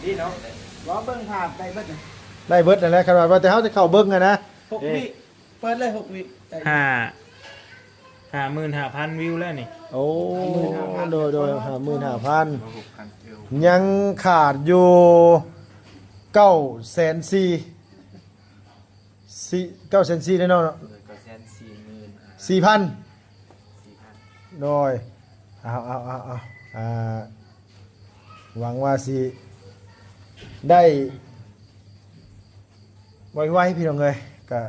ນີ້ເນາະ ບໍ່ເບິ່ງພາບໄດ້ເບິດນະ ໄດ້ເບິດນັ້ນແຫຼະ ຄັນວ່າ ວ່າແຕ່ເຮົາຈະເຂົ້າເບິ່ງຫັ້ນນະ ຫົກວິ ເອີ ເປີດເລີຍ ຫົກວິ ໄດ້ ຫ້າ ຫ້າໝື່ນຫ້າພັນວິວແລ້ວນີ້ ໂອ້ ຫ້າໝື່ນຫ້າພັນ ໂດຍ ໂດຍ ຫ້າໝື່ນຫ້າພັນ ຍັງຂາດຢູ່ເກົ້າແສນສີ່ ສີ່ ເກົ້າແສນສີ່ແນ່ນອນເນາະ ເອີ ເກົ້າແສນສີ່ໝື່ນສີ່ພັນ ສີ່ພັນ ໂດຍ ເອົາ ເອົາ ເອົາ ເອົາ ອ່າ ຫວັງວ່າຊິໄດ້ໄວໆ ພີ່ນ້ອງເອີຍ ກະ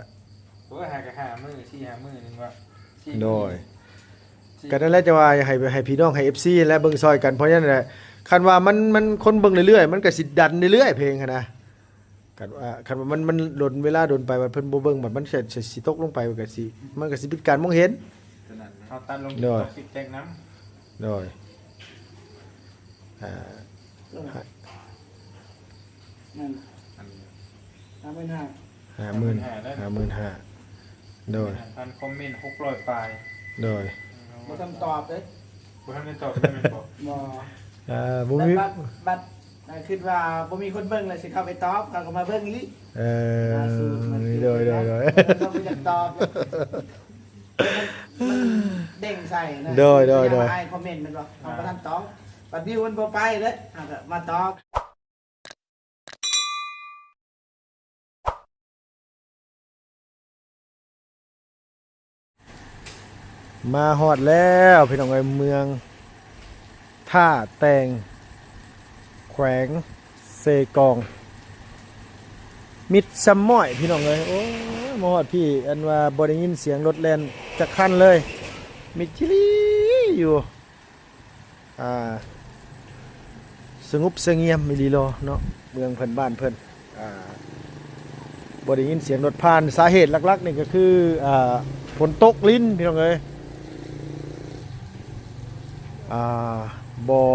ໂອ້ຍ ຫາກະຫ້າມື້ ສີ່ຫ້າມື້ໜຶ່ງວ່າ ໂດຍ ສີ່ ກະນັ້ນແຫຼະ ຈະວ່າໃຫ້ ໃຫ້ພີ່ນ້ອງ ໃຫ້ ເອັຟຊີ ແລະ ເບິ່ງຊ່ອຍກັນ ເພາະຫຍັງນັ້ນແຫຼະ ຄັນວ່າມັນ ມັນຄົນເບິ່ງເລື້ອຍໆ ມັນກະຊິດັນເລື້ອຍໆ ເພງຫັ້ນນະ ຄັນວ່າ ຄັນວ່າມັນ ມັນດົນເວລາດົນໄປ ວ່າເພິ່ນບໍ່ເບິ່ງ ມັນ ມັນຊິ ຊິຕົກລົງໄປ ມັນກະຊິ ມັນກະຊິປິດການມອງເຫັນ ເຮົາຕັດລົງ ໂດຍ TikTok ນຳ ໂດຍ ອ່າ ນັ້ນ ອັນ ຫ້າໝື່ນຫ້າ ຫ້າໝື່ນ ຫ້າໝື່ນຫ້າ ໂດຍ ຫ້າພັນຄອມເມັນ ຫົກຮ້ອຍປາຍ ໂດຍ ບໍ່ທັນຕອບເດ້ ບໍ່ທັນໄດ້ຕອບເລີຍແມ່ນບໍ່? ບໍ່ ອ່າ ບໍ່ມີ ບັດ ບັດ ອ່າ ຄິດວ່າບໍ່ມີຄົນເບິ່ງແລ້ວຊິເຂົ້າໄປຕອບ ເຂົາກໍມາເບິ່ງອີກ ເອີ ໂດຍ ໂດຍ ໂດຍ ເຂົາກໍຢາກຕອບ ມັນ ມັນເດ້ງໃສ່ນະ ໂດຍ ໂດຍ ໂດຍ ອາຍຄອມເມັນແມ່ນບໍ່? ເຮົາບໍ່ທັນຕອບ ບັດວິວມັນບໍ່ໄປເດ້ ເຮົາກໍມາຕອບ. ມາຮອດແລ້ວພີ່ນ້ອງເອີຍ ເມືອງທ່າແຕງ ແຂວງເຊກອງ ມິດຊຳມ້ອຍພີ່ນ້ອງເອີຍ ໂອ້ຍ ມາຮອດພີ້ ອັນວ່າບໍ່ໄດ້ຍິນສຽງລົດແລ່ນຈັກຄັນເລີຍ ມິດຈີ່ຫຼີຢູ່. ອ່າ ສະຫງົບສະຫງຽມອີ່ຫຼີຫຼໍເນາະ ເມືອງເພິ່ນ ບ້ານເພິ່ນ ອ່າ ບໍ່ໄດ້ຍິນສຽງລົດຜ່ານ ສາເຫດຫຼັກໆນີ້ກໍຄື ອ່າ ຝົນຕົກລິນພີ່ນ້ອງເອີຍ ອ່າ ບໍ່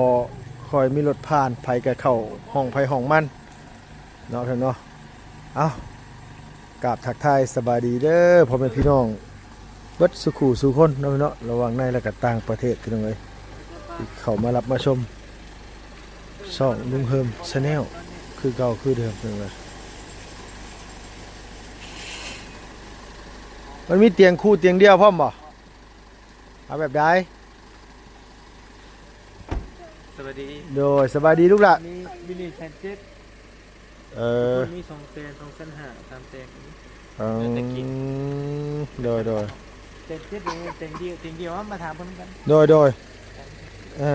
ຄ່ອຍມີລົດຜ່ານ ໃຜກໍເຂົ້າຫ້ອງໃຜຫ້ອງມັນ ເນາະ ເນາະ ເອົ້າ ກາບທັກທາຍສະບາຍດີເດີພໍ່ແມ່ພີ່ນ້ອງເບິດສູ່ຄູ່ສູ່ຄົນເນາະ ເນາະ ລະຫວ່າງໃນ ແລະ ກະຕ່າງປະເທດພີ່ນ້ອງເອີຍ ທີ່ເຂົ້າມາຮັບມາຊົມຊ່ອງລຸງເຮີມ Channel ຄືເກົ່າຄືເດີມພີ່ນ້ອງເອີຍ ມັນມີຕຽງຄູ່ຕຽງດຽວພ້ອມບໍ່? ເອົາແບບໃດ? ສະບາຍດີ ໂດຍ ສະບາຍດີລູກຫຼ້າ ມີ ມີແສນເຈັດ ເອີ ມີສອງແສນ ສອງແສນຫ້າ ສາມແສນ ເອີ ແຕ່ງ ໂດຍ ໂດຍ ແສນເຈັດ ແຕ່ງດຽວ ແຕ່ງດຽວ ມາຖາມເພິ່ນນຳກັນ ໂດຍ ໂດຍ ເອີ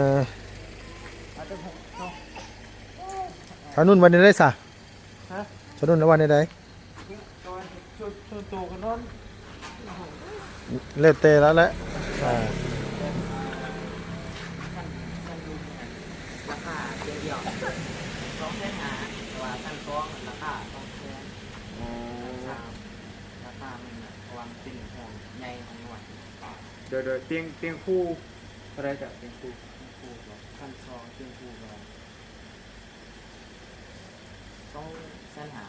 ທາງນັ້ນວ່າແນວໃດຊະ? ຮະ? ທາງນັ້ນວ່າແນວໃດ? ສ່ວນ ສ່ວນໂຕກໍນອນ ແລ້ວແຕ່ລະແຫຼະ ອ່າ ຊັ້ນ ຊັ້ນໜຶ່ງຫັ້ນລາຄາດຽວ ສອງແສນຫ້າ ແຕ່ວ່າຊັ້ນສອງຫັ້ນລາຄາສອງແສນ ອໍ ຊັ້ນສາມລາຄາມັນ ເພາະວ່າມັນເປັນຫ້ອງໃຫຍ່ ຫ້ອງນອນ ໂດຍ ໂດຍ ຕຽງ ຕຽງຄູ່ເທົ່າໃດເຈົ້າ? ຕຽງຄູ່ ຕຽງຄູ່ກໍຊັ້ນສອງ ຕຽງຄູ່ກໍ ສອງແສນຫ້າ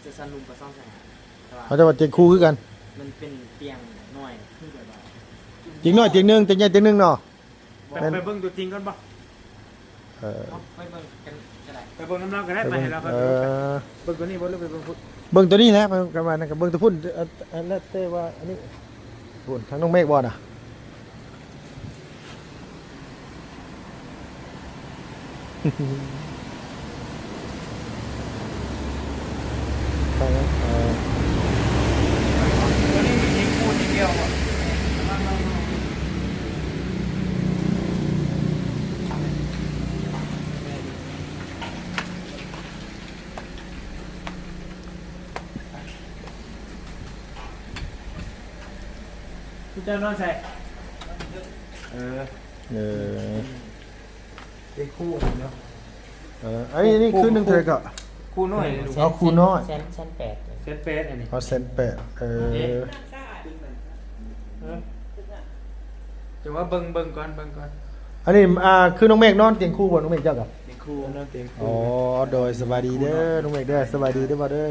ຈະຊັ້ນລຸ່ມກໍສອງແສນຫ້າ ແຕ່ວ່າ ເຂົາເຈົ້າວ່າຕຽງຄູ່ຄືກັນ ມັນເປັນຕຽງນ້ອຍ ຄືແບບວ່າ ຕຽງນ້ອຍຕຽງໜຶ່ງ ຕຽງໃຫຍ່ຕຽງໜຶ່ງເນາະ ແມ່ນ ໄປເບິ່ງຕົວຈິງກ່ອນບໍ່? ເອີ ເອົາໄປເບິ່ງກັນກໍໄດ້ ໄປເບິ່ງນຳລາວກໍໄດ້ ໄປເບິ່ງ ໄປໃຫ້ລາວ ເອີ ເບິ່ງຕົວນີ້ບໍ່ ຫຼືໄປເບິ່ງພຸ້ນ? ເບິ່ງຕົວນີ້ແຫຼະ ໄປກັນວ່ານັ້ນກໍເບິ່ງຕົວພຸ້ນ ເອີ ແລ້ວແຕ່ວ່າອັນນີ້ ພຸ້ນ ທາງນ້ອງເມກບໍ່ນະ? ໄປແລ້ວ ເອີ ເຈົ້ານອນໃສ? ເອີ ເອີ ເປັນຄູ່ເນາະ ເອີ ອັນນີ້ ອັນນີ້ຄືໜຶ່ງເທື່ອກໍ ຄູ່ນ້ອຍ ເອົາຄູ່ນ້ອຍ ແສນ ແສນແປດ ແສນແປດ ອັນນີ້ ເອົາແສນແປດ ເອີ ເອີ ຈັ່ງວ່າເບິ່ງ ເບິ່ງກ່ອນ ເບິ່ງກ່ອນ ອັນນີ້ ອ່າ ຄືນ້ອງເມກນອນຕຽງຄູ່ບໍ່? ນ້ອງເມກເຈົ້າກໍ ຕຽງຄູ່ ນອນຕຽງຄູ່ ອໍ ໂດຍ ສະບາຍດີເດີ ນ້ອງເມກເດີ ສະບາຍດີເດີ ບໍ່ເດີ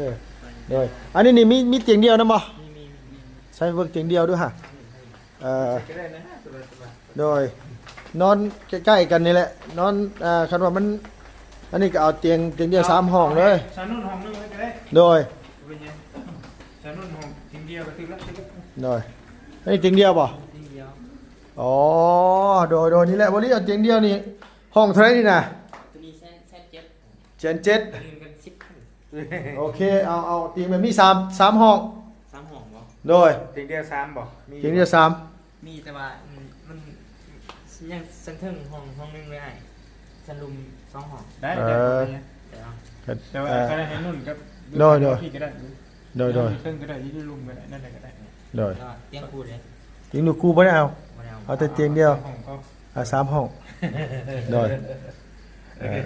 ໂດຍ ອັນນີ້ນີ້ມີ ມີຕຽງດຽວນຳບໍ່? ມີ ມີ ມີ ໃສ່ເບິ່ງຕຽງດຽວດູຫາ ເອີ ໂດຍ ນອນໃກ້ໆກັນນີ້ແຫຼະ ນອນ ອ່າ ຄັນວ່າມັນ ອັນນີ້ກໍເອົາຕຽງ ຕຽງດຽວສາມຫ້ອງເລີຍ. ສາວນຸ່ນຫ້ອງໜຶ່ງເລີຍກໍໄດ້. ໂດຍ. ບໍ່ເປັນຫຍັງ. ສາວນຸ່ນຫ້ອງຕຽງດຽວກໍຖືກແລ້ວ ຖືກແລ້ວ. ໂດຍ. ອັນນີ້ຕຽງດຽວບໍ່? ຕຽງດຽວ. ອໍ ໂດຍໆ ນີ້ແຫຼະ ບໍ່ລີເອົາຕຽງດຽວນີ້. ຫ້ອງເທົ່າໃດນີ້ນະ? ໂຕນີ້ແສນ ແສນເຈັດ. ແສນເຈັດ. ໂອເຄ ເອົາ ເອົາຕຽງແບບນີ້ສາມ ສາມຫ້ອງ. ສາມຫ້ອງບໍ່? ໂດຍ. ຕຽງດຽວສາມບໍ່? ມີ ຕຽງດຽວສາມ. ມີ ແຕ່ວ່າ ອືມ ມັນຍັງຊັ້ນເທິງຫ້ອງ ຫ້ອງໜຶ່ງເລີຍອ້າຍ ຊັ້ນລຸ່ມສອງຫ້ອງ. ໄດ້ ເອີ ໄດ້ ບໍ່ເປັນຫຍັງ. ແຕ່ວ່າ ແຕ່ວ່າ ເອີ ຄັນໃຫ້ນຸ່ນກັບ ໂດຍໆ ພີ່ກໍໄດ້. ໂດຍໆ ຢູ່ເທິງກໍໄດ້ ຢູ່ລຸ່ມກໍໄດ້ ນັ້ນກໍໄດ້. ໂດຍ. ແຕ່ວ່າຕຽງຄູ່ເດ້. ຕຽງລູກຄູ່ບໍ່ໄດ້ເອົາ. ບໍ່ໄດ້ເອົາ. ເອົາແຕ່ຕຽງດຽວ. ສາມຫ້ອງກໍ ອ່າ ສາມຫ້ອງ. ໂດຍ. ໂອເຄ. ເອີ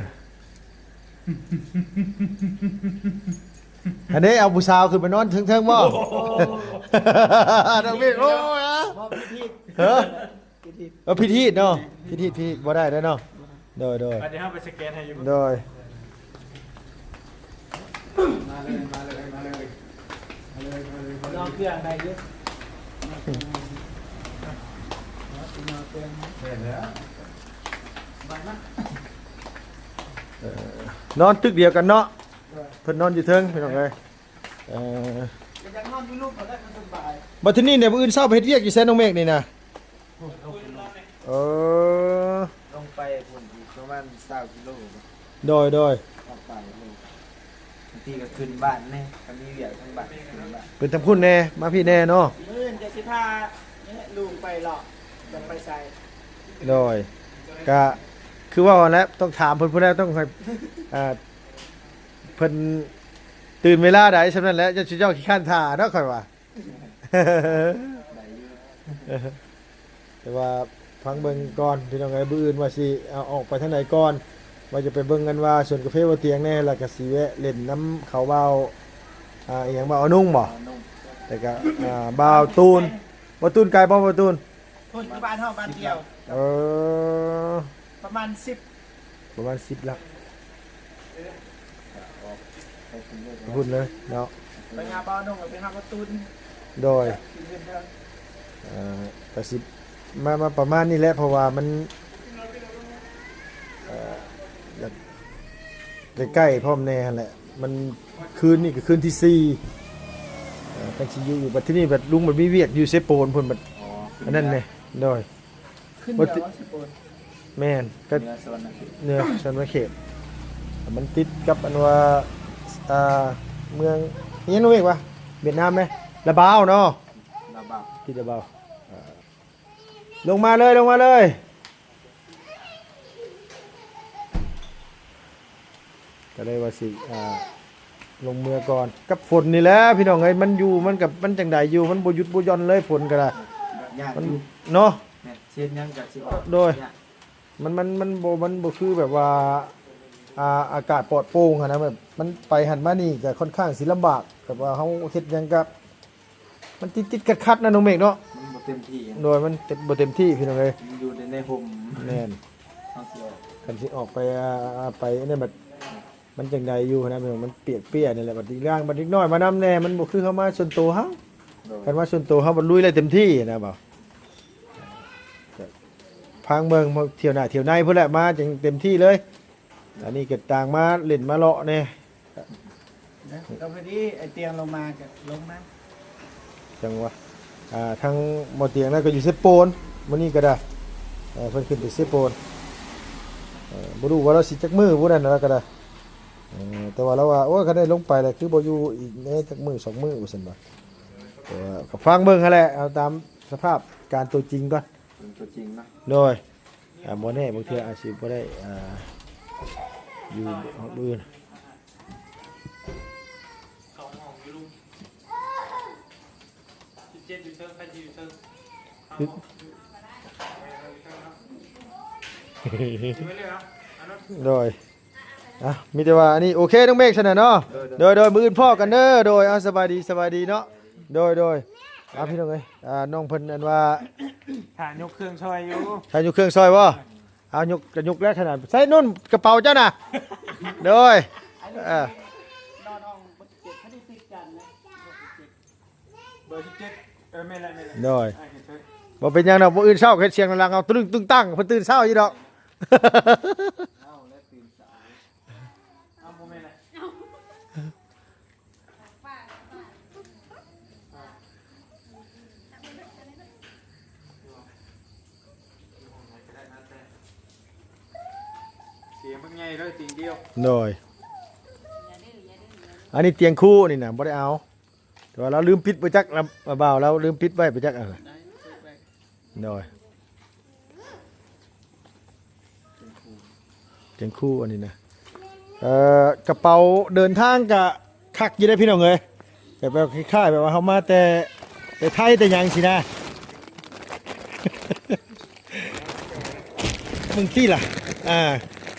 ອັນນີ້ເອົາຜູ້ສາວຂຶ້ນໄປນອນເທິງໆບໍ່? ໂອ້ ນ້ອງເມກ ໂອ້ຍ ບໍ່ ຜິດຮີດ. ຮະ? ຜິດຮີດ. ເອີ ຜິດຮີດເນາະ. ຜິດຮີດ ຜິດຮີດ ບໍ່ໄດ້ເດ້ເນາະ. ໂດຍໆ. ອັນນີ້ເຮົາໄປສະແກນໃຫ້ຢູ່. ໂດຍ. ມາເລີຍ ມາເລີຍ ມາເລີຍ ມາເລີຍ ມາເລີຍ ມາເລີຍ. ລອງເຄື່ອງໄດ້ຢູ່. ລອງເຄື່ອງ. ແມ່ນແລ້ວ. ບັດນະ. ເອີ ນອນຕຶກດຽວກັນເນາະ. ໂດຍ. ເພິ່ນນອນຢູ່ເທິງ ພີ່ນ້ອງເອີຍ. ເອີ ກໍຢາກນອນຢູ່ລຸ່ມ ມັນໄດ້ ມັນສະບາຍ. ບັດທີນີ້ເນຍ ມື້ອື່ນເຊົ້າໄປເຮັດວຽກຢູ່ໃສ ນ້ອງເມກນີ້ນະ? ເອີ ລົງໄປພຸ້ນອີກປະມານຊາວກິໂລ. ໂດຍໆ. ອອກໄປໂລ ບາງທີກໍຂຶ້ນບ້ານແດ່ ຄັນມີວຽກທາງບ້ານຂຶ້ນບ້ານ. ຂຶ້ນທາງພຸ້ນແດ່ ມາພີ້ແດ່ເນາະ. ມື້ອື່ນກໍຊິພາແມ່ລຸງໄປເລາະ ຈະໄປໃສ. ໂດຍ. ກະຄືເວົ້າຫັ້ນແຫຼະ ຕ້ອງຖາມເພິ່ນພຸ້ນແຫຼະ ຕ້ອງໃຫ້ ອ່າ ເພິ່ນຕື່ນເວລາໃດ ສ່ຳນັ້ນແຫຼະ ເຈົ້າ ເຈົ້າຂີ້ຄ້ານຖ້າເນາະ ຂ້ອຍວ່າ. ໄດ້ຢູ່. ແຕ່ວ່າຟັງເບິ່ງກ່ອນ ພີ່ນ້ອງເອີຍ ມື້ອື່ນວ່າຊິເອົາອອກໄປທາງໃດກ່ອນ ວ່າຈະໄປເບິ່ງກັນວ່າສວນກາເຟບໍ່ຕຽງແດ່ ແລ້ວກໍຊິແວະຫຼິ້ນນຳເຂົາບ່າວ ອ່າ ອີ່ຫຍັງ ບ່າວອານຸງບໍ່? ອານຸງ. ແລ້ວກໍ ອ່າ ບ່າວຕູນ. ບ່າວຕູນໄກບໍ່ ບ່າວຕູນ? ພຸ້ນ ຢູ່ບ້ານເຮົາບ້ານດຽວ. ເອີ ປະມານສິບ ປະມານສິບຫຼັກ. ອອກໄປພຸ້ນເລີຍ ພຸ້ນເລີຍເນາະ. ໄປຫາບ່າວນົງ ໄປຫາບ່າວຕູນ. ໂດຍ. ເອີ ກໍຊິມາ ມາປະມານນີ້ແຫຼະ ເພາະວ່າມັນ ເອີ ຢາກໃກ້ໆພ້ອມແດ່ຫັ້ນແຫຼະ. ມັນ ຄືນນີ້ກໍຄືນທີສີ່ ເອີ ຄັນຊິຢູ່ ບັດທີນີ້ບັດລຸງບັດມີວຽກຢູ່ເຊໂປນພຸ້ນ ບັດ ອໍ ອັນນັ້ນແດ່. ໂດຍ. ຂຶ້ນເໜືອບໍ່ ເຊໂປນ? ແມ່ນ ກໍເໜືອສະຫວັນນະເຂດ ເໜືອສະຫວັນນະເຂດ. ມັນຕິດກັບອັນວ່າ ອ່າ ເມືອງ ອີຫຍັງເນາະ ເວກວະ ຫວຽດນາມເດ້ ລະບາວເນາະ. ລະບາວ. ຕິດລະບາວ. ອ່າ ລົງມາເລີຍ ລົງມາເລີຍ. ກໍເລີຍວ່າຊິ ອ່າ ລົງເມືອກ່ອນ ກັບຝົນນີ້ແຫຼະ ພີ່ນ້ອງເອີຍ. ມັນຢູ່ ມັນກໍ ມັນຈັ່ງໃດຢູ່ ມັນບໍ່ຢຸດບໍ່ຢ່ອນເລີຍ ຝົນກໍໄດ້. ຍາກຢູ່ ມັນເນາະ. ແມ່ນ ເຮັດຫຍັງກໍຊິອອກ. ໂດຍ. ຍາກ ມັນ ມັນ ມັນບໍ່ ມັນບໍ່ຄືແບບວ່າ ອ່າ ອາກາດປອດໂປ່ງຫັ້ນນະ ແບບມັນໄປຫັ້ນມານີ້ກໍຄ່ອນຂ້າງຊິລຳບາກ ແບບວ່າເຮົາເຮັດຫຍັງກໍ ມັນຕິດໆຂັດໆນະ ນ້ອງເມກເນາະ. ມັນບໍ່ເຕັມທີ່. ໂດຍ ມັນເຕັມ ບໍ່ເຕັມທີ່ ພີ່ນ້ອງເອີຍ ມັນຢູ່ໃນ ໃນຮົ່ມ. ແມ່ນ. ເຮົາຊິອອກ ຄັນຊິອອກໄປ ອ່າ ໄປອັນນີ້ບັດ ມັນຈັ່ງໃດຢູ່ຫັ້ນນະ ມັນປຽກເປຍນີ້ແຫຼະ. ບັດອີກຢ່າງ ບັດເດັກນ້ອຍມານຳແດ່ ມັນບໍ່ຄືເຮົາມາສ່ວນໂຕເຮົາ. ໂດຍ. ຄັນວ່າສ່ວນໂຕເຮົາບັດລຸຍໄດ້ເຕັມທີ່ນະ ເວົ້າ ຟັງເບິ່ງ ທ່ຽວໜ້າທ່ຽວໃນພຸ້ນແຫຼະ ມາຈັ່ງເຕັມທີ່ເລີຍ. ອັນນີ້ກໍຕ່າງມາຫຼິ້ນມາເລາະແດ່. ເອີ ກໍພໍດີໄອ້ຕຽງລົງມາກໍລົງມາ. ຈັ່ງຫວະ ອ່າ ທາງບໍ່ຕຽງນັ້ນກໍຢູ່ເຊໂປນ ມື້ນີ້ກໍໄດ້. ເອີ ເພິ່ນຂຶ້ນໄປເຊໂປນ. ເອີ ບໍ່ຮູ້ວ່າລາວຊິຈັກມື້ພຸ້ນນັ້ນລາວກໍໄດ້. ເອີ ແຕ່ວ່າລາວວ່າ ໂອ້ຍ ຄັນໄດ້ລົງໄປແລ້ວຄືບໍ່ຢູ່ອີກແດ່ຈັກມື້ສອງມື້ ວ່າຊັ້ນວ່າ. ແຕ່ວ່າກໍຟັງເບິ່ງຫັ້ນແຫຼະ ເອົາຕາມສະພາບການຕົວຈິງກ່ອນ. ເປັນຕົວຈິງເນາະ. ໂດຍ. ອ່າ ບໍ່ແນ່ ບາງເທື່ອອາດຊິບໍ່ໄດ້ ອ່າ ຢູ່ຮອດມື້ອື່ນ. ສອງຫ້ອງຢູ່ລຸ່ມ ສິບເຈັດຢູ່ເທິງ ໃຜຊິຢູ່ເທິງ ຫ້າຫ້ອງຢູ່ເທິງເນາະ. ໂດຍ. ອ່ະ ມີແຕ່ວ່າອັນນີ້ ໂອເຄ ນ້ອງເມກຊັ້ນນະເນາະ. ໂດຍ ໂດຍ ໂດຍ ມື້ອື່ນພໍ້ກັນເດີ. ໂດຍ ເອົາ ສະບາຍດີ ສະບາຍດີເນາະ. ໂດຍ ໂດຍ. ອ່າ ພີ່ນ້ອງເອີຍ ອ່າ ນ້ອງເພິ່ນອັນວ່າ ຖ້າຍົກເຄື່ອງຊ່ອຍຢູ່ ຖ້າຍົກເຄື່ອງຊ່ອຍບໍ່? ເອົາ ຍົກກໍຍົກແລ້ວຂະໜາດ ໃສ່ນຸ່ນກະເປົາເຈົ້ານະ. ໂດຍ. ເອີ ເບີສິບເຈັດ ເອີ ແມ່ນແລ້ວ ແມ່ນແລ້ວ. ໂດຍ. ບໍ່ເປັນຫຍັງດອກ ມື້ອື່ນເຊົ້າເຮັດສຽງດັງໆ ເອົາຕຶ້ງຕຶ້ງຕັ້ງ ເພິ່ນຕື່ນເຊົ້າຢູ່ດອກ. ເອົາແລ້ວຕື່ນສາຍ. ໂດຍ ອັນນີ້ຕຽງຄູ່ນີ້ນະ ບໍ່ໄດ້ເອົາ ແຕ່ວ່າລາວລືມປິດບໍ່ຈັກ ລະ ລະບ່າວລາວລືມປິດໄວ້ບໍ່ຈັກ ອັນນະ ໂດຍ ຕຽງຄູ່ອັນນີ້ນະ ເອີ ກະເປົາເດີນທາງກະຄັກຢູ່ເດ້ພີ່ນ້ອງເອີຍ ແບບ ແບບຄ້າຍໆ ແບບວ່າເຮົາມາແຕ່ ແຕ່ໄທແຕ່ຫຍັງຊີ້ນະ ເບິ່ງຕິລະ ອ່າ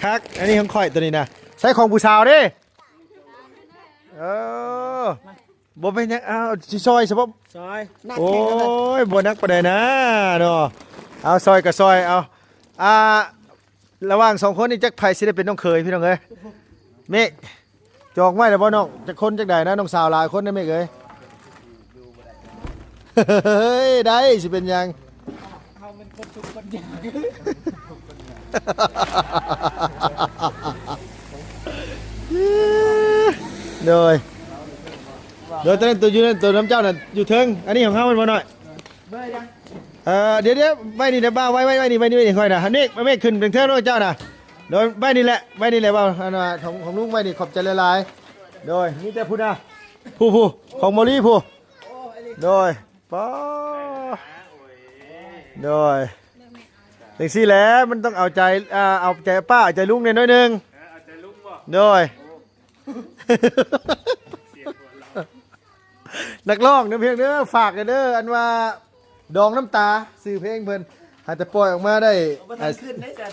ຄັກ ອັນນີ້ຂອງຂ້ອຍໂຕນີ້ນະ ໃຊ້ຂອງຜູ້ສາວເດ້ ເອີ ບໍ່ເປັນຫຍັງ ອ້າວ ຊິຊ່ອຍຊະບໍ່? ຊ່ອຍ ໂອ້ຍ ບໍ່ໜັກປານໃດນາເນາະ ເອົາ ຊ່ອຍກໍຊ່ອຍ ເອົາ ອ່າ ລະຫວ່າງສອງຄົນນີ້ ຈັກໃຜຊິໄດ້ເປັນນ້ອງເຂີຍ ພີ່ນ້ອງເອີຍ ເມກ ຈອງໄວ້ແລ້ວບໍ່ນ້ອງ? ຈັກຄົນຈັກໃດນະ ນ້ອງສາວຫຼາຍຄົນນະ ເມກເອີຍ ເຮີ້ຍ ໄດ້ ຊິເປັນຫຍັງ? ເຮົາເປັນຄົນທຸກຄົນຍາກ ໂດຍ ໂດຍ ໂຕນັ້ນ ໂຕຢູ່ນັ້ນ ໂຕນຳເຈົ້ານັ້ນຢູ່ເທິງ ອັນນີ້ຂອງເຮົາແມ່ນບໍ່ນ້ອຍ? ເບີຫຍັງ? ເອີ ດຽວໆ ໄວ້ນີ້ແຫຼະ ບ່າວ ໄວ້ ໄວ້ ໄວ້ນີ້ ໄວ້ນີ້ ໄວ້ນີ້ ຂ້ອຍນະ ເມກ ເມກຂຶ້ນເທິງເນາະເຈົ້ານະ ໂດຍ ໄວ້ນີ້ແຫຼະ ໄວ້ນີ້ແຫຼະ ບ່າວ ອັນວ່າຂອງ ຂອງລຸງໄວ້ນີ້ ຂອບໃຈຫຼາຍໆ ໂດຍ ມີແຕ່ພຸ້ນນະ ຜູ້ ຜູ້ ຂອງເມົາລີຜູ້ ໂດຍ ປ້າ ໂດຍ ຈັ່ງຊີ້ແຫຼະ ມັນຕ້ອງເອົາໃຈ ອ່າ ເອົາໃຈປ້າ ເອົາໃຈລຸງແດ່ໜ້ອຍໜຶ່ງ ເອີ ເອົາໃຈລຸງບໍ່? ໂດຍ ໂອ້ ສຽງຫົວເຮົາະ ນັກຮ້ອງເດີ ເພງເດີ ຝາກແດ່ເດີ ອັນວ່າ ດອງນ້ຳຕາ ຊື່ເພງເພິ່ນ ຫາແຕ່ປ່ອຍອອກມາໄດ້ ບໍ່ທັນຂຶ້ນເດ້ ອ່າ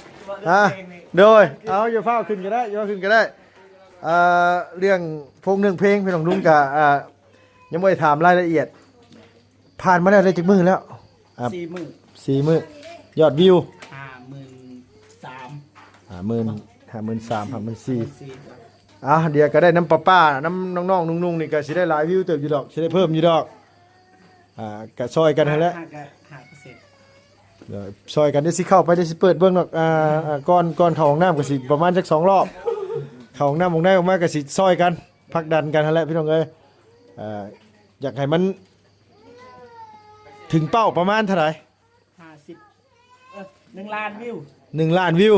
ເວົ້າເລື່ອງເພງນີ້ ໂດຍ ເອົາ ຢ່າຟ້າວຂຶ້ນກໍໄດ້ ຢ່າຟ້າວຂຶ້ນກໍໄດ້ ອ່າ ເລື່ອງໂພງເລື່ອງເພງ ພີ່ນ້ອງລຸງກະ ອ່າ ຍັງບໍ່ໄດ້ຖາມລາຍລະອຽດ ຜ່ານມາແລ້ວໄດ້ຈັກມື້ແລ້ວ? ອ່າ ສີ່ມື້ ສີ່ມື້ ຍອດວິວ ຫ້າໝື່ນສາມ ຫ້າໝື່ນ ຫ້າໝື່ນສາມ ຫ້າໝື່ນສີ່ ຫ້າໝື່ນສີ່ ອ່າ ດຽວກໍໄດ້ນຳປ້າໆ ນຳນ້ອງໆ ນຸ່ງໆ ນີ້ກໍຊິໄດ້ຫຼາຍວິວເຕີບຢູ່ດອກ ຊິໄດ້ເພີ່ມຢູ່ດອກ ອ່າ ກໍຊ່ອຍກັນຫັ້ນແຫຼະ ຫ້າ ກໍຫ້າເປີເຊັນ ເອີ ຊ່ອຍກັນ ດຽວຊິເຂົ້າໄປ ດຽວຊິເປີດເບິ່ງດອກ ອ່າ ອ່າ ກ່ອນ ກ່ອນເຂົ້າຫ້ອງນ້ຳກໍຊິປະມານຈັກສອງລອບ ເຂົ້າຫ້ອງນ້ຳຫ້ອງໃດອອກມາກໍຊິຊ່ອຍກັນ ຜັກດັນກັນຫັ້ນແຫຼະ ພີ່ນ້ອງເອີຍ ເອີ ຢາກໃຫ້ມັນ ເຖິງເປົ້າປະມານເທົ່າໃດ? ຫ້າສິບ ເອີ ໜຶ່ງລ້ານວິວ ໜຶ່ງລ້ານວິວ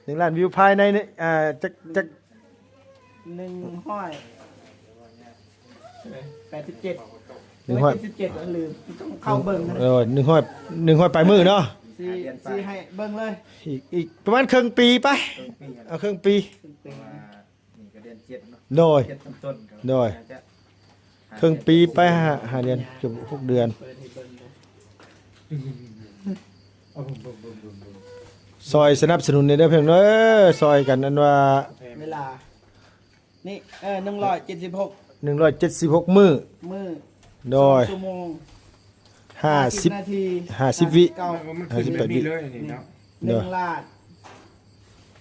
ໜຶ່ງລ້ານວິວພາຍໃນນີ້ ອ່າ ຈັກ ຈັກ ໜຶ່ງຮ້ອຍແປດສິບເຈັດ ໜຶ່ງຮ້ອຍເຈັດສິບເຈັດ ລືມ ຕ້ອງເຂົ້າເບິ່ງນະ ເອີ ໜຶ່ງຮ້ອຍ ໜຶ່ງຮ້ອຍປາຍມື້ເນາະ ຊິ ຊິໃຫ້ເບິ່ງເລີຍ ອີກ ອີກປະມານເຄິ່ງປີໄປ ເຄິ່ງປີ ເອົາເຄິ່ງປີ ເຄິ່ງປີ ນີ້ກໍເດືອນເຈັດເນາະ ໂດຍ ເຈັດຕົ້ນໆ ໂດຍ ໜ້າຈະ ເຄິ່ງປີໄປ ຫ້າ ຫ້າເດືອນ ເກືອບຫົກເດືອນ ເປີດໃຫ້ເບິ່ງເດີ ຊ່ອຍສະໜັບສະໜູນແດ່ເດີ ເພິ່ນເອີຍ ຊ່ອຍກັນ ອັນວ່າ ເວລາ ນີ້ ເອີ ໜຶ່ງຮ້ອຍເຈັດສິບຫົກ ໜຶ່ງຮ້ອຍເຈັດສິບຫົກມື້ ມື້ ໂດຍ ສອງຊົ່ວໂມງ ຫ້າສິບ ຫ້າສິບນາທີ ຫ້າສິບວິ ຫ້າສິບເກົ້າ ຫ້າສິບແປດວິ ເລີຍນີ້ເນາະ ໂດຍ ໜຶ່ງລ້ານ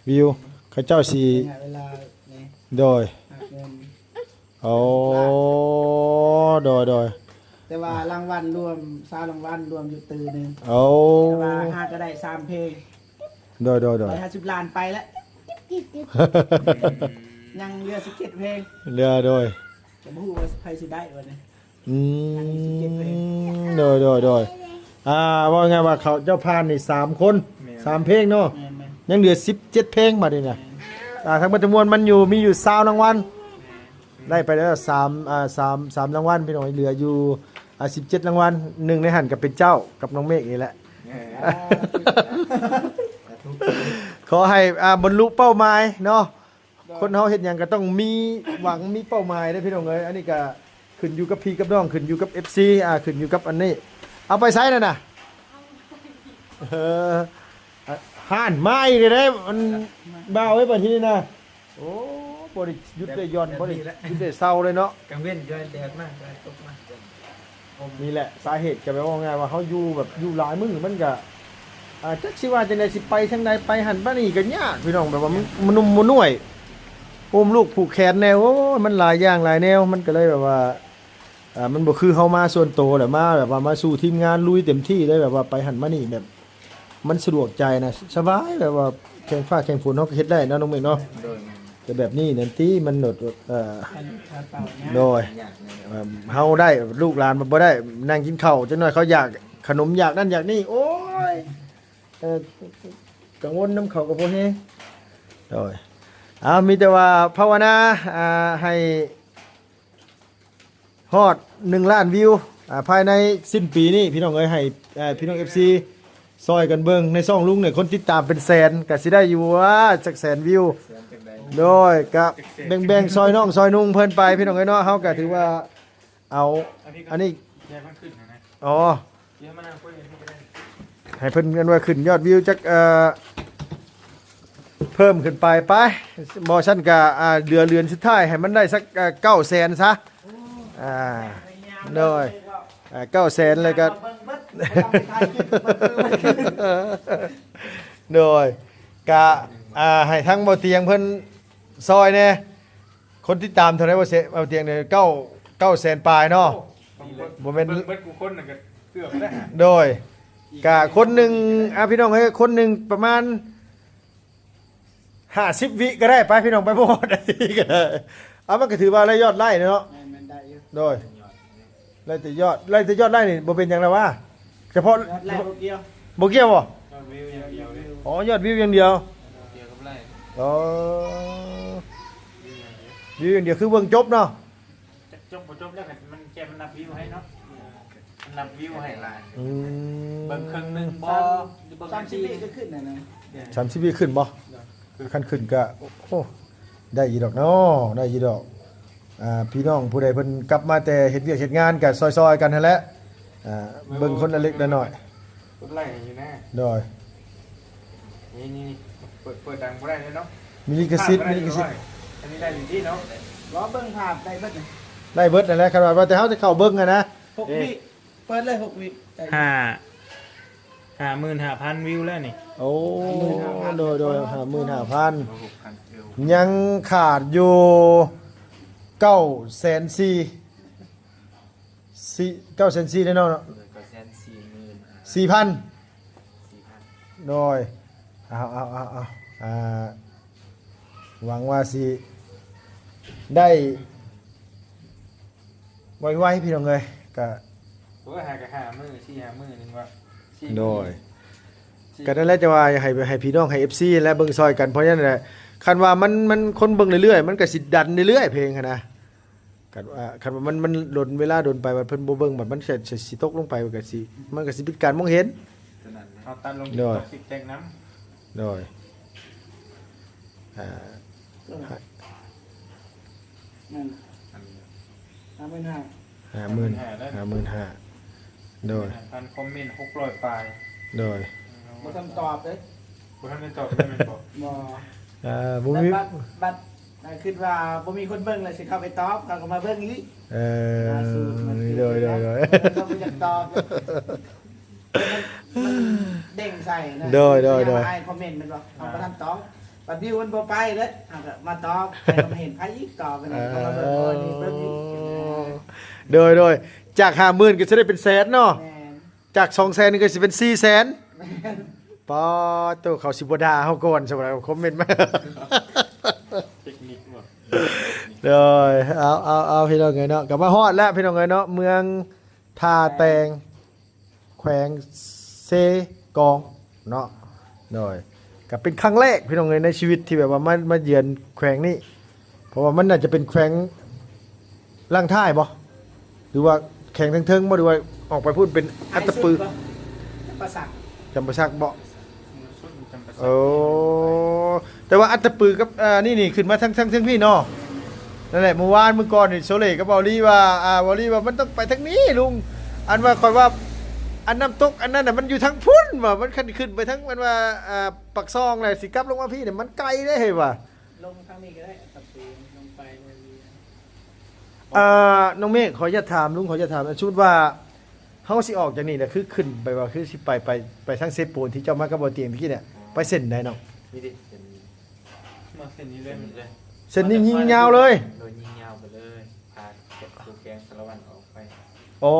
ວິວ ເຂົາເຈົ້າຊິ ໄລຍະເວລານີ້ ໂດຍ ຫາເງິນ ໂອ້ ໂດຍ ໂດຍ ແຕ່ວ່າລາງວັນລວມ ຊາວລາງວັນລວມຢູ່ຕື້ໜຶ່ງ ໂອ້ ແຕ່ວ່າຫາກໍໄດ້ສາມເພງ ໂດຍ ໂດຍ ໂດຍ ຮ້ອຍຫ້າສິບລ້ານໄປແລ້ວ ຍັງເຫຼືອສິບເຈັດເພງ ເຫຼືອ ໂດຍ ກໍບໍ່ຮູ້ວ່າໃຜຊິໄດ້ບັດນີ້ ອືມ ໂດຍ ໂດຍ ໂດຍ ອ່າ ເວົ້າງ່າຍວ່າເຂົາເຈົ້າຜ່ານນີ້ສາມຄົນ ແມ່ນ ສາມເພງເນາະ ແມ່ນໆ ຍັງເຫຼືອສິບເຈັດເພງບັດນີ້ນະ ແມ່ນ ອ່າ ທັງໝົດທັງມວນມັນຢູ່ ມີຢູ່ຊາວລາງວັນ ແມ່ນ ໄດ້ໄປແລ້ວສາມ ອ່າ ສາມ ສາມລາງວັນ ພີ່ນ້ອງ ເຫຼືອຢູ່ ອ່າ ສິບເຈັດລາງວັນ ໜຶ່ງໃນຫັ້ນກໍເປັນເຈົ້າກັບນ້ອງເມກນີ້ແຫຼະ ເອີ ຂໍໃຫ້ ອ່າ ບັນລຸເປົ້າໝາຍເນາະ ຄົນເຮົາເຮັດຫຍັງກໍຕ້ອງມີຫວັງ ມີເປົ້າໝາຍເດ້ພີ່ນ້ອງເອີຍ ອັນນີ້ກໍຂຶ້ນຢູ່ກັບພີ່ກັບນ້ອງ ຂຶ້ນຢູ່ກັບເອັຟຊີ ອ່າ ຂຶ້ນຢູ່ກັບອັນນີ້ ເອົາໄປໃສນັ້ນນະ ເອີ ອ່ະ ຫັ້ນມາອີກແລ້ວເດ້ ອັນບ່າວເອີຍ ບັດທີນີ້ນະ ໂອ້ ບໍ່ໄດ້ຢຸດໄດ້ຢ່ອນ ບໍ່ໄດ້ຢຸດໄດ້ເຊົາເລີຍເນາະ ກາງເວັນກໍແດດມາ ກໍຕົກມາ ນີ້ແຫຼະສາເຫດ ກໍແບບວ່າງ່າຍວ່າເຮົາຢູ່ແບບຢູ່ຫຼາຍມື້ມັນກໍ ອ່າ ຈັກຊິວ່າຈັ່ງໃດ ຊິໄປທາງໃດ ໄປຫັ້ນໄປນີ້ກໍຍາກ ພີ່ນ້ອງ ແບບວ່າມັນ ມັນໜຸ່ມບໍ່ໜ້ອຍ ອຸ້ມລູກຜູກແຂນແດ່ ໂອ້ຍ ມັນຫຼາຍຢ່າງຫຼາຍແນວ ມັນກໍເລີຍແບບວ່າ ອ່າ ມັນບໍ່ຄືເຮົາມາສ່ວນໂຕແຫຼະ ມາແບບວ່າມາສູ່ທີມງານລຸຍເຕັມທີ່ເລີຍ ແບບວ່າໄປຫັ້ນມານີ້ ແບບມັນສະດວກໃຈນະ ສະບາຍ ແບບວ່າແຂ່ງຟ້າແຂ່ງຝົນເຮົາກໍເຮັດໄດ້ເນາະ ນ້ອງເມກເນາະ ໂດຍ ແຕ່ແບບນີ້ນັ້ນຕິ ມັນໂດດ ເອີ ໂດຍ ເຮົາໄດ້ ລູກຫຼານມັນບໍ່ໄດ້ ນັ່ງກິນເຂົ້າ ຈັກໜ້ອຍເຂົາຢາກຂະໜົມ ຢາກນັ້ນຢາກນີ້ ໂອ້ຍ ເອີ ກັງວົນນຳເຂົາກໍພໍແຮງ ໂດຍ ເອົາ ມີແຕ່ວ່າພາວະນາ ອ່າ ໃຫ້ຮອດໜຶ່ງລ້ານວິວ ອ່າ ພາຍໃນສິ້ນປີນີ້ ພີ່ນ້ອງເອີຍ ໃຫ້ ເອີ ພີ່ນ້ອງເອັຟຊີຊ່ອຍກັນເບິ່ງ ໃນຊ່ອງລຸງນີ້ຄົນຕິດຕາມເປັນແສນ ກະຊິໄດ້ຢູ່ວ່າຈັກແສນວິວ. ໂດຍ ກະແບ່ງໆ ຊ່ອຍນ້ອງຊ່ອຍນຸ່ງເພິ່ນໄປ ພີ່ນ້ອງເອີຍເນາະ ເຮົາກະຖືວ່າເອົາ ອັນນີ້ ແຍກມັນຂຶ້ນນະ ອໍ ດຽວມານັ່ງຄຸຍກັນທີ່ກໍໄດ້ ໃຫ້ເພິ່ນເອີ້ນວ່າຂຶ້ນຍອດວິວຈັກ ເອີ ເພີ່ມຂຶ້ນໄປ ໄປ ບໍ່ຊັ້ນກະ ອ່າ ເດືອນ ເດືອນສຸດທ້າຍໃຫ້ມັນໄດ້ສັກ ເອີ ເກົ້າແສນຊະ ອ່າ ໂດຍ ອ່າ ເກົ້າແສນ ແລ້ວກະ ໂດຍ ກະ ອ່າ ໃຫ້ທາງບໍ່ຕຽງເພິ່ນຊ່ອຍແດ່. ຄົນຕິດຕາມເທົ່າໃດບໍ່ເຊ ເອົາຕຽງເດີ ເກົ້າ ເກົ້າແສນປາຍເນາະ ໂອ້ ບໍ່ແມ່ນ ເບິ່ງເບິດ ເບິດກູ່ຄົນນັ້ນກໍເກືອບແລ້ວ ໂດຍ ກະຄົນໜຶ່ງ ອ່າ ພີ່ນ້ອງເອີຍ ຄົນໜຶ່ງປະມານຫ້າສິບວິກໍໄດ້ ໄປ ພີ່ນ້ອງ ໄປບໍ່ຮອດນາທີກໍໄດ້ ເອົາ ມັນກໍຖືວ່າໄດ້ຍອດໄລ້ເນາະ ແມ່ນ ແມ່ນໄດ້ຢູ່ ໂດຍ ໄດ້ແຕ່ຍອດ ໄດ້ແຕ່ຍອດໄລ້ນີ້ບໍ່ເປັນຫຍັງແລ້ວຫວາ ສະເພາະ ຍອດໄລ້ບໍ່ກ່ຽວ ບໍ່ກ່ຽວບໍ່? ຍອດວິວຢ່າງດຽວເດ້ ອໍ ຍອດວິວຢ່າງດຽວ ບໍ່ກ່ຽວກັບໄລ້ ອໍ ວິວຢ່າງດຽວ ວິວຢ່າງດຽວ ຄືເບິ່ງຈົບເນາະ ຈັກຈົບບໍ່ຈົບແລ້ວກໍມັນ ແກມັນນັບວິວໃຫ້ເນາະ ມັນນັບວິວໃຫ້ຫຼາຍ ອືມ ເບິ່ງເຄິ່ງໜຶ່ງບໍ່ ຫຼືເບິ່ງ ສາມສິບວິກໍຂຶ້ນນະ ສາມສິບວິຂຶ້ນບໍ່? ຄັນຂຶ້ນກໍ ໂອ້ ໄດ້ຢູ່ດອກເນາະ ໄດ້ຢູ່ດອກ ອ່າ ພີ່ນ້ອງຜູ້ໃດເພິ່ນກັບມາແຕ່ເຮັດວຽກເຮັດງານກໍຊ່ອຍໆກັນຫັ້ນແຫຼະ ອ່າ ເບິ່ງຄົນລະເລັກລະນ້ອຍ ກົດໄລ້ໃຫ້ຢູ່ນະ ໂດຍ ນີ້ໆ ເປີດ ເປີດດັງບໍ່ໄດ້ເດ້ເນາະ ມີລິຂະສິດ ມີລິຂະສິດ ອັນນີ້ໄດ້ຢູ່ຕິເນາະ ລໍເບິ່ງພາບໄດ້ເບິດ ໄດ້ເບິດນັ້ນແຫຼະ ຄັນວ່າ ວ່າແຕ່ເຮົາຈະເຂົ້າເບິ່ງຫັ້ນນະ ຫົກວິ ເປີດເລີຍ ຫົກວິ ໄດ້ຢູ່ ຫ້າ ຫ້າໝື່ນຫ້າພັນວິວແລ້ວນີ້ ໂອ້ ຫ້າໝື່ນຫ້າພັນ ໂດຍໆ ຫ້າໝື່ນຫ້າພັນ ຍັງຂາດຢູ່ເກົ້າແສນສີ່ ສີ່ ເກົ້າແສນສີ່ແນ່ນອນເນາະ ເກົ້າແສນສີ່ໝື່ນສີ່ພັນ ສີ່ພັນ ໂດຍ ເອົາໆໆໆ ອ່າ ຫວັງວ່າຊິໄດ້ໄວໆ ພີ່ນ້ອງເອີຍ ກະ ໂອ້ຍ ຫາກະຫ້າມື້ ສີ່ຫ້າມື້ໜຶ່ງວ່າ ໂດຍ ກະນັ້ນແຫຼະ ຈະວ່າໃຫ້ ໃຫ້ພີ່ນ້ອງ ໃຫ້ເອັຟຊີຫັ້ນແຫຼະເບິ່ງຊ່ອຍກັນ ເພາະນັ້ນແຫຼະ ຄັນວ່າມັນ ມັນຄົນເບິ່ງເລື້ອຍໆ ມັນກະຊິດັນເລື້ອຍໆ ເພງຫັ້ນນະ ຄັນວ່າ ຄັນວ່າມັນ ມັນດົນ ເວລາດົນໄປ ບັດເພິ່ນບໍ່ເບິ່ງ ບັດມັນ ຊິ ຊິຕົກລົງໄປ ມັນກະຊິ ມັນກະຊິປິດການມອງເຫັນ ເຮົາຕັດລົງ ໂດຍ ຕິກຕ໋ອກ ຕິກແຕັກນຳ ໂດຍ ອ່າ ນັ້ນ ອັນນີ້ ຫ້າໝື່ນຫ້າ ຫ້າໝື່ນ ຫ້າໝື່ນຫ້າ ໂດຍ ຫ້າພັນຄອມເມັນ ຫົກຮ້ອຍປາຍ ໂດຍ ບໍ່ທັນຕອບເດ້ ບໍ່ທັນໄດ້ຕອບເດ້ແມ່ນບໍ່? ບໍ່ ອ່າ ບໍ່ມີ ບັດ ບັດ ຄິດວ່າບໍ່ມີຄົນເບິ່ງແລ້ວຊິເຂົ້າໄປຕອບ ເຂົາກໍມາເບິ່ງອີກ ເອີ ໂດຍໆໆ ເຂົາບໍ່ຢາກຕອບ ມັນເດ້ງໃສ່ນະ ໂດຍໆໆ ເວລາອ່ານຄອມເມັນແມ່ນບໍ່? ເຮົາບໍ່ທັນຕອບ ບັດວິວມັນບໍ່ໄປເດ້ ເຮົາກໍມາຕອບ ໃຜກໍມາເຫັນ ໃຜອີກຕອບ ເຂົາມາເບິ່ງ ເອີ ນີ້ເບິ່ງອີກ ໂດຍໆ ຈາກຫ້າໝື່ນກໍຊິໄດ້ເປັນແສນເນາະ ແມ່ນ ຈາກສອງແສນນີ້ກໍຊິເປັນສີ່ແສນ ແມ່ນ ປາໂຕ ເຂົາຊິບໍ່ດ່າເຮົາກ່ອນ ສຳລັບຄອມເມັນມາ ເຕັກນິກບໍ່ ໂດຍ ເອົາ ເອົາ ເອົາ ພີ່ນ້ອງເອີຍເນາະ ກໍມາຮອດແລ້ວ ພີ່ນ້ອງເອີຍເນາະ ເມືອງທ່າແຕງ ແຂວງເຊກອງເນາະ ໂດຍ ກໍເປັນຄັ້ງແລກ ພີ່ນ້ອງເອີຍ ໃນຊີວິດທີ່ແບບວ່າມາ ມາເຢືອນແຂວງນີ້ ເພາະວ່າມັນໜ້າຈະເປັນແຂວງລ່າງທ້າຍບໍ່? ຫຼືວ່າແຂວງເທິງໆບໍ່? ຫຼືວ່າອອກໄປພຸ້ນເປັນອັດຕະປື? ຈຳປາສັກ ຈຳປາສັກບໍ່? ໂອ້ ແຕ່ວ່າອັດຕະປືກັບ ອ່າ ນີ້ ນີ້ຂຶ້ນມາທາງ ທາງ ທາງພີ້ເນາະ. ນັ້ນແຫຼະ ມື້ວານມື້ກ່ອນນີ້ ໂຊເລກັບເບົາລີວ່າ ອ່າ ເບົາລີວ່າມັນຕ້ອງໄປທາງນີ້ລຸງ ອັນວ່າຂ້ອຍວ່າ ອັນນ້ຳຕົກອັນນັ້ນນະ ມັນຢູ່ທາງພຸ້ນວ່າ ມັນຄັນຂຶ້ນໄປທາງ ອັນວ່າ ອ່າ ປາກຊ່ອງແລ້ວຊິກັບລົງມາພີ້ນີ້ ມັນໄກເດ້ເຮີ້ຍວ່າ ລົງທາງນີ້ກໍໄດ້ ອັດຕະປືລົງໄປເມືອງນີ້ ອ່າ ນ້ອງເມກ ຂໍອະນຸຍາດຖາມ ລຸງ ຂໍອະນຸຍາດຖາມ ສົມມຸດວ່າ ເຮົາຊິອອກຈາກນີ້ນະ ຄືຂຶ້ນໄປວ່າ ຄືຊິໄປ ໄປ ໄປທາງເຊໂປນທີ່ເຈົ້າມາກັບບໍ່ຕຽງຕະກີ້ນີ້ ໄປເສັ້ນໃດເນາະ? ມີເດ້ ເສັ້ນ ມາເສັ້ນນີ້ເລີຍ ເສັ້ນນີ້ເລີຍ ເສັ້ນນີ້ຍິງຍາວເລີຍ ໂດຍຍິງຍາວໄປເລີຍ ຜ່ານຕົວແຂວງສາລະວັນອອກໄປ ອໍ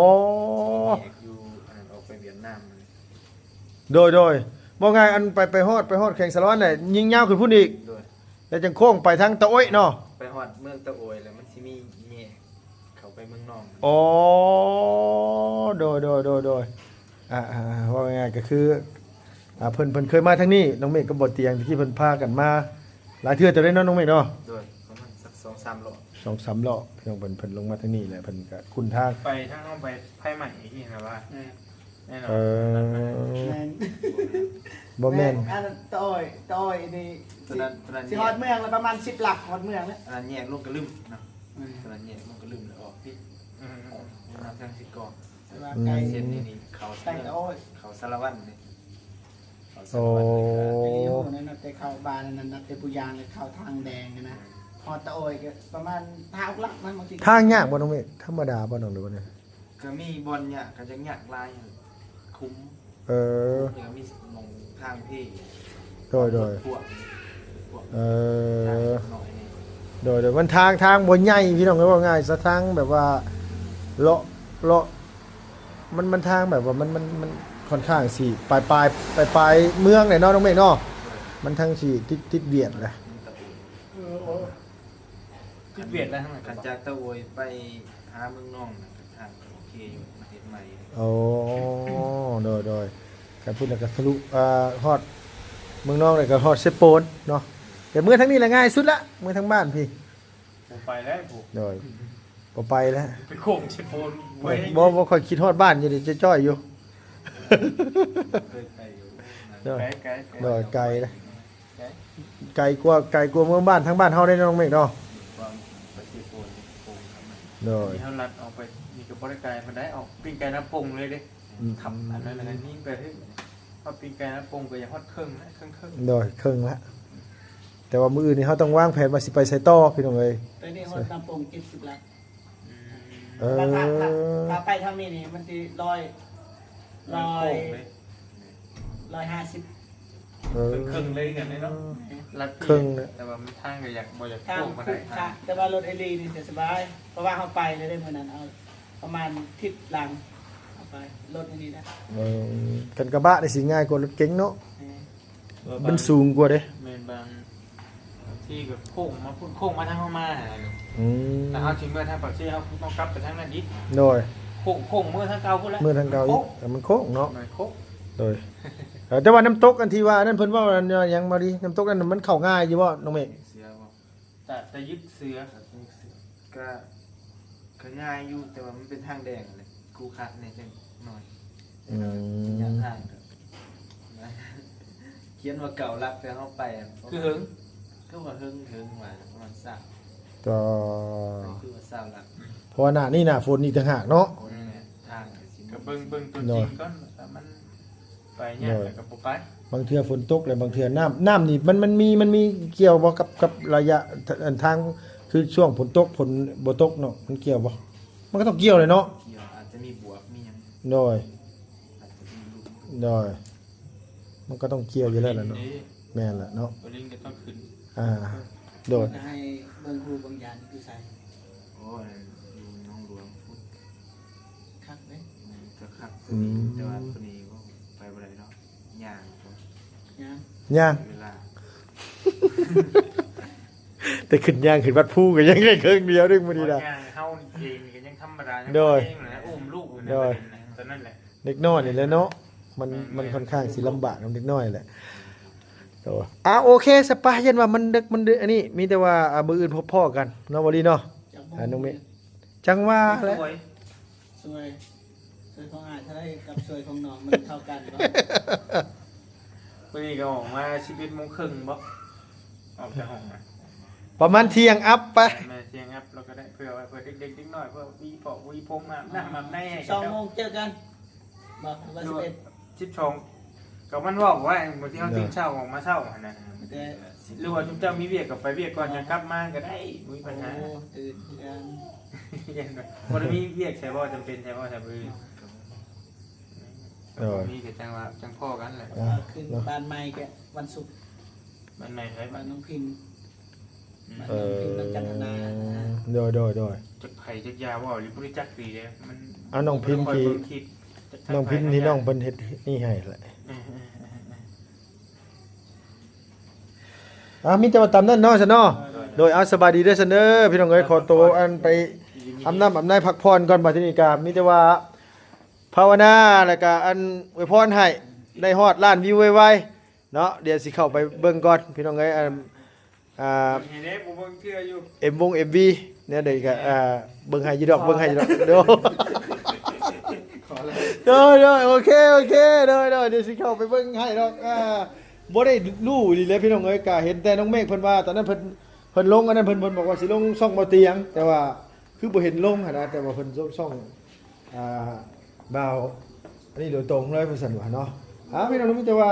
ແຍກຢູ່ອັນນັ້ນອອກໄປຫວຽດນາມ ໂດຍ ໂດຍ ເວົ້າງ່າຍ ອັນໄປ ໄປຮອດ ໄປຮອດແຂວງສາລະວັນແຫຼະ ຍິງຍາວຂຶ້ນພຸ້ນອີກ ໂດຍ ແລ້ວຈັ່ງໂຄ້ງໄປທາງຕະໂອ້ຍເນາະ ໄປຮອດເມືອງຕະໂອ້ຍແລ້ວມັນຊິມີແຍກ ເຂົ້າໄປເມືອງນອງ ອໍ ໂດຍ ໂດຍ ໂດຍ ໂດຍ ອ່າ ເວົ້າງ່າຍໆ ກໍຄື ອ່າ ເພິ່ນ ເພິ່ນເຄີຍມາທາງນີ້ ນ້ອງເມກກັບບໍ່ຕຽງ ທີ່ເພິ່ນພາກັນມາ ຫຼາຍເທື່ອເຕີບເດ້ເນາະ ນ້ອງເມກເນາະ. ໂດຍ ປະມານສັກສອງສາມລອບ ສອງສາມລອບ ພີ່ນ້ອງເພິ່ນ ເພິ່ນລົງມາທາງນີ້ແຫຼະ ເພິ່ນກະຄຸ້ນທາງ. ໄປທາງເຮົາໄປໄຟໃໝ້ອີກນີ້ນະວ່າ ແນ່ນອນ ເອີ ແມ່ນ ບໍ່ແມ່ນ ອັນນັ້ນຕາອ້ອຍ ຕາອ້ອຍນີ້ ຕົວນັ້ນ ຕົວນັ້ນ ຊິຮອດເມືອງລະປະມານສິບຫຼັກ ຮອດເມືອງລະ ອັນນັ້ນແຍກລົງກະລຶມເນາະ. ອືມ ຕົວນັ້ນແຍກລົງກະລຶມລະອອກພີ້ ອືມ ນຳທາງຊິກອງ ແຕ່ວ່າ ອືມ ໄກ ເສັ້ນນີ້ນີ້ເຂົ້າ ໄກຕາອ້ອຍ ເຂົ້າສາລະວັນນີ້ ເຂົ້າສາລະວັນນີ້ກະ ໂອ້ ໄກຢູ່ນັ້ນນະ ແຕ່ເຂົ້າບ້ານນັ້ນນະ ແຕ່ປູຢາງເຂົ້າທາງແດງຫັ້ນນະ ຮອດຕາອ້ອຍກະປະມານຫ້າຫົກຫຼັກນະ ບາງທີ. ທາງຍາກບໍ່ ນ້ອງເມກ? ທຳມະດາບໍ່ ນ້ອງ ຫຼືວ່າແນວໃດ? ກະມີບ່ອນຍາກ ກະຍັງຍາກຫຼາຍ ຂຸມ. ເອີ ກະມີໝ່ອງທາງເພ ໂດຍ ໂດຍ ພວກ ພວກ ເອີ ທາງນ້ອຍນີ້ ໂດຍ ໂດຍ ມັນທາງ ທາງບໍ່ໃຫຍ່ ພີ່ນ້ອງເອີຍ ເວົ້າງ່າຍຊະ ທາງແບບວ່າເລາະ ເລາະ ມັນ ມັນທາງແບບວ່າມັນ ມັນ ມັນຂ້ອນຂ້າງຊິປາຍ ປາຍ ປາຍ ປາຍເມືອງແຫຼະເນາະ ນ້ອງເມກເນາະ. ໂດຍ ມັນທາງຊິຕິດ ຕິດຫວຽດແຫຼະ ເອີ ໂອ້ ຄືຫວຽດແລ້ວທາງນັ້ນ ຄັນຈາກຕາໂອຍໄປຫາເມືອງນອງນະ ທາງກະໂອເຄຢູ່ ມາເຮັດໃໝ່. ໂອ້ ໂດຍ ໂດຍ ຄັນພຸ້ນລະກະທະລຸ ອ່າ ຮອດເມືອງນອງ ແລ້ວກະຮອດເຊໂປນເນາະ. ແຕ່ເມືອທາງນີ້ລະງ່າຍສຸດລະ ເມືອທາງບ້ານພີ້. ບໍ່ໄປແລ້ວ ໂດຍ ບໍ່ໄປແລ້ວ ໄປໂຄ້ງເຊໂປນ ບໍ່ ບໍ່ຄ່ອຍຄິດຮອດບ້ານຢູ່ເດ ຈ້ອຍໆຢູ່. ເຄີຍໄປຢູ່ ໂດຍ ໄກ ໄກ ໂດຍ ໄກເດ. ໄກ ໄກກວ່າ ໄກກວ່າເມືອງບ້ານ ທາງບ້ານເຮົາໄດ໋ ນ້ອງເມກເນາະ. ໂດຍ ເຮົາລັດອອກໄປນີ້ກະບໍ່ໄດ້ໄກປານໃດ ອອກປີ້ງໄກ່ນາປົງເລີຍເດ້. ອືມ ທຳອັນນັ້ນແລ້ວກະຍິງໄປເຮີ້ ຮອດປີ້ງໄກ່ນາປົງກະຢາກຮອດເຄິ່ງນະ ເຄິ່ງໆ. ໂດຍ ເຄິ່ງລະ ແຕ່ວ່າມື້ອື່ນນີ້ເຮົາຕ້ອງວາງແຜນວ່າຊິໄປໃສຕໍ່ ພີ່ນ້ອງເອີຍ. ຕອນນີ້ຮອດນາປົງເຈັດສິບຫຼັກ. ອືມ ເອີ ຖ້າ ຖ້າ ຖ້າໄປທາງນີ້ນີ້ມັນຊິຮ້ອຍ ຮ້ອຍ ຮ້ອຍຫ້າສິບ. ເອີ ເຄິ່ງເລີຍກັນເນາະ ລັດເຄິ່ງ ແຕ່ວ່າມັນທາງກະຢາກ ບໍ່ຢາກໂຄ້ງປານໃດ ແຕ່ວ່າລົດເອລີນີ້ຈະສະບາຍ ເພາະວ່າເຮົາໄປແລ້ວເດ້ ມື້ນັ້ນເອົາປະມານທິດຫຼັງ ເອົາໄປລົດອັນນີ້ນະ. ເອີ ຄັນກະບະນີ້ຊິງ່າຍກວ່າລົດເກັງເນາະ. ແມ່ນ ມັນສູງກວ່າເດ້. ແມ່ນ ບາງ ບາງທີກະໂຄ້ງມາພຸ້ນ ໂຄ້ງມາທາງເຮົາມາຫັ້ນນະ. ອືມ ແຕ່ເຮົາຊິເມືອທາງປາກເຊ ເຮົາຕ້ອງກັບໄປທາງນັ້ນອີກ. ໂດຍ ໂຄ້ງ ໂຄ້ງເມືອທາງເກົ່າພຸ້ນແຫຼະ ເມືອທາງເກົ່າອີກ. ໂອ້ ມັນໂຄ້ງເນາະ ມັນໂຄ້ງ. ໂດຍ ເອີ ແຕ່ວ່ານ້ຳຕົກອັນທີ່ວ່າອັນນັ້ນ ເພິ່ນເວົ້າອັນຫຍັງມາດີ ນ້ຳຕົກນັ້ນມັນເຂົ້າງ່າຍຢູ່ບໍ່ ນ້ອງເມກ? ເສືອບໍ່? ຕາ ຕາຍຶດເສືອ ຕາຍຶດເສືອ ກະ ກະງ່າຍຢູ່ ແຕ່ວ່າມັນເປັນທາງແດງຫັ້ນແຫຼະ ຄູຄັກແດ່ຈັກໜ້ອຍ. ອືມ ຍາກທາງ ຂຽນວ່າເກົ້າຫຼັກ ແຕ່ເຮົາໄປ ຄືເຫິງ ຄືວ່າເຫິງ ເຫິງວ່າປະມານຊາວ ກໍ ຄືວ່າຊາວຫຼັກ ເພາະວ່າໜ້ານີ້ໜ້າຝົນອີກຕ່າງຫາກເນາະ. ໂອ້ຍ ແມ່ນ ທາງກະຊິ ກະເບິ່ງ ເບິ່ງຕົວຈິງກ່ອນ ໂດຍ ວ່າມັນ ໄປຍາກ ໂດຍ ແລ້ວກະບໍ່ໄປ. ບາງເທື່ອຝົນຕົກ ແລ້ວບາງເທື່ອນ້ຳ ນ້ຳນີ້ມັນ ມັນມີ ມັນມີກ່ຽວບໍ່ກັບ ກັບໄລຍະ ອັນທາງ ຄືຊ່ວງຝົນຕົກ ຝົນບໍ່ຕົກເນາະ ມັນກ່ຽວບໍ່? ມັນກະຕ້ອງກ່ຽວແຫຼະເນາະ. ກ່ຽວ ອາດຈະມີບວກມີຫຍັງ. ໂດຍ ອາດຈະມີລູກ ໂດຍ ມັນກະຕ້ອງກ່ຽວຢູ່ແລ້ວແຫຼະເນາະ. ແມ່ນແຫຼະເນາະ ໂຕລິງກະຕ້ອງຂຶ້ນ. ອ່າ ໂດຍ ກະໃຫ້ເບິ່ງຮູບາງຢ່າງຢູ່ໃສ? ໂອ້ ຢູ່ໜອງຫຼວງພຸ້ນ ຄັກເດ້. ອືມ ກະຄັກ ອືມ ແຕ່ວ່າໂຕນີ້ ໂອ້ ໄປບໍ່ໄດ້ດອກ ຍ່າງ ຍ່າງ ຍ່າງ ເວລາ ແຕ່ຂຶ້ນ ຍ່າງຂຶ້ນວັດພູກະຍັງໄດ້ເຄິ່ງດຽວເດ້ມື້ນີ້ນະ. ຍ່າງເຮົາເອງກະຍັງທຳມະດາ ໂດຍ ຍັງເອງນະ ອຸ້ມລູກຢູ່ໃນ ໂດຍ ຕອນນັ້ນແຫຼະ ເດັກນ້ອຍນີ້ແຫຼະເນາະ ມັນ ແມ່ນໆ ມັນຂ້ອນຂ້າງຊິລຳບາກນຳເດັກນ້ອຍແຫຼະ. ໂດຍ ອ່າ ໂອເຄ ສະປະ ຢ້ານວ່າມັນເດິກ ມັນເດິກ ອັນນີ້ ມີແຕ່ວ່າ ອ່າ ມື້ອື່ນພົບພໍ້ກັນເນາະ ວາລີເນາະ. ຈັກໂມງ ອ່າ ນ້ອງເມກ ຈັ່ງວ່າແຫຼະ ສວຍ ສວຍ ສວຍຂອງອ້າຍເທົ່າໃດກັບສວຍຂອງນ້ອງ ມັນເທົ່າກັນບໍ່? ມື້ນີ້ກະອອກມາສິບເອັດໂມງເຄິ່ງບໍ ອອກຈາກຫ້ອງນະ ປະມານທ່ຽງອັບໄປ. ແມ່ນ ທ່ຽງອັບ ລະກະໄດ້ ເພື່ອວ່າ ເພື່ອເດັກໆ ເດັກນ້ອຍ ເພື່ອຫວີຜົມ ອາບນ້ຳອາບໃນໃຫ້ ສິບສອງໂມງເຈີກັນ ບໍ່ ຫຼືວ່າສິບເອັດ ສິບສອງ ກະມັນເວົ້າວ່າ ມື້ທີ່ເຮົາ ໂດຍ ຕື່ນເຊົ້າອອກມາເຊົ້າຫັ້ນນະ ແຕ່ ຫຼືວ່າຊຸມເຈົ້າມີວຽກກະໄປວຽກກ່ອນ ຈັ່ງກັບມາກະໄດ້ ບໍ່ມີບັນຫາ. ໂອ້ ຕື່ນຄືກັນ ບໍ່ໄດ້ມີວຽກໃສບໍ່ ຈຳເປັນໃສບໍ່ ສະບື ໂດຍ ມີກະຈັ່ງວ່າ ຈັ່ງພໍ້ກັນແຫຼະ. ອ່າ ຂຶ້ນ ເນາະ ບ້ານໃໝ່ກະວັນສຸກ ບ້ານໃໝ່ໃຜ? ບ້ານນ້ອງພິມ ບ້ານນ້ອງພິມ ເອີ ນຳຈັນທະນາ ໂດຍ ໂດຍ ໂດຍ ຈັກໃຜຈັກຢາ ເວົ້າຢູ່ບໍ່ໄດ້ຈັກປີເດ້ ມັນ ເອົາ ນ້ອງພິມທີ່ ນ້ອງພິມທີ່ນ້ອງເພິ່ນເຮັດນີ້ໃຫ້ແຫຼະ. ອ່າ ມີແຕ່ວ່າຕາມນັ້ນເນາະ ຊັ້ນເນາະ. ໂດຍ ເອົາ ສະບາຍດີເດີ ຊັ້ນເດີ ພີ່ນ້ອງເອີຍ ຂໍໂຕ ອັນ ໄປອາບນ້ຳອາບໃນພັກຜ່ອນກ່ອນ. ບາດທີນີ້ກະມີແຕ່ວ່າພາວະນາ ແລ້ວກະ ອັນ ອວຍພອນໃຫ້ໄດ້ຮອດລ້ານວິວໄວໆເນາະ. ດຽວຊິເຂົ້າໄປເບິ່ງກ່ອນ ພີ່ນ້ອງເອີຍ ອັນ ອ່າ ເຫັນແດ່ ບໍ່ເບິ່ງເທື່ອຢູ່ ເອັມວົງເອັມວີແນວໃດກໍ ອ່າ ເບິ່ງໃຫ້ຢູ່ດອກ ເບິ່ງໃຫ້ຢູ່ດອກ ໂດຍ ໂດຍ ໂດຍ ໂອເຄ ໂອເຄ ໂດຍ ໂດຍ ດຽວຊິເຂົ້າໄປເບິ່ງໃຫ້ດອກ ອ່າ ບໍ່ໄດ້ຮູ້ອີ່ຫຼີແຫຼະພີ່ນ້ອງເອີຍ ກະເຫັນແຕ່ນ້ອງເມກເພິ່ນວ່າ ຕອນນັ້ນເພິ່ນ ເພິ່ນລົງ ອັນນັ້ນເພິ່ນ ເພິ່ນບອກວ່າຊິລົງຊ່ອງບໍ່ຕຽງ ແຕ່ວ່າຄືບໍ່ເຫັນລົງຫັ້ນນະ ແຕ່ວ່າເພິ່ນລົງຊ່ອງ ອ່າ ບ່າວ ອັນນີ້ໂດຍຕົງເລີຍວ່າຊັ້ນວ່າເນາະ ອ່າ ພີ່ນ້ອງ ມີແຕ່ວ່າ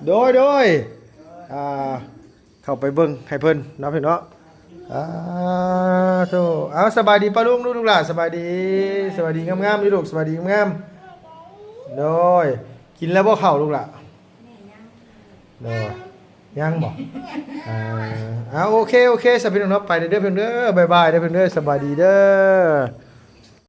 ໂດຍ ໂດຍ ອ່າ ເຂົ້າໄປເບິ່ງໃຫ້ເພິ່ນເນາະ ພີ່ນ້ອງເນາະ ອ່າ ໂທ ເອົາ ສະບາຍດີປ້າລຸງ ລູກຫຼານ ສະບາຍດີ ສະບາຍດີງາມໆ ຢູ່ລູກ ສະບາຍດີງາມໆ ໂດຍ ກິນແລ້ວບໍ່ເຂົ້າລູກຫຼານ? ໂດຍ ຍັງບໍ່? ອ່າ ເອົາ ໂອເຄ ໂອເຄ ສະ ພີ່ນ້ອງເນາະ ໄປເດີ ເດີ ເພິ່ນເດີ ບາຍບາຍເດີ ເພິ່ນເດີ ສະບາຍດີເດີ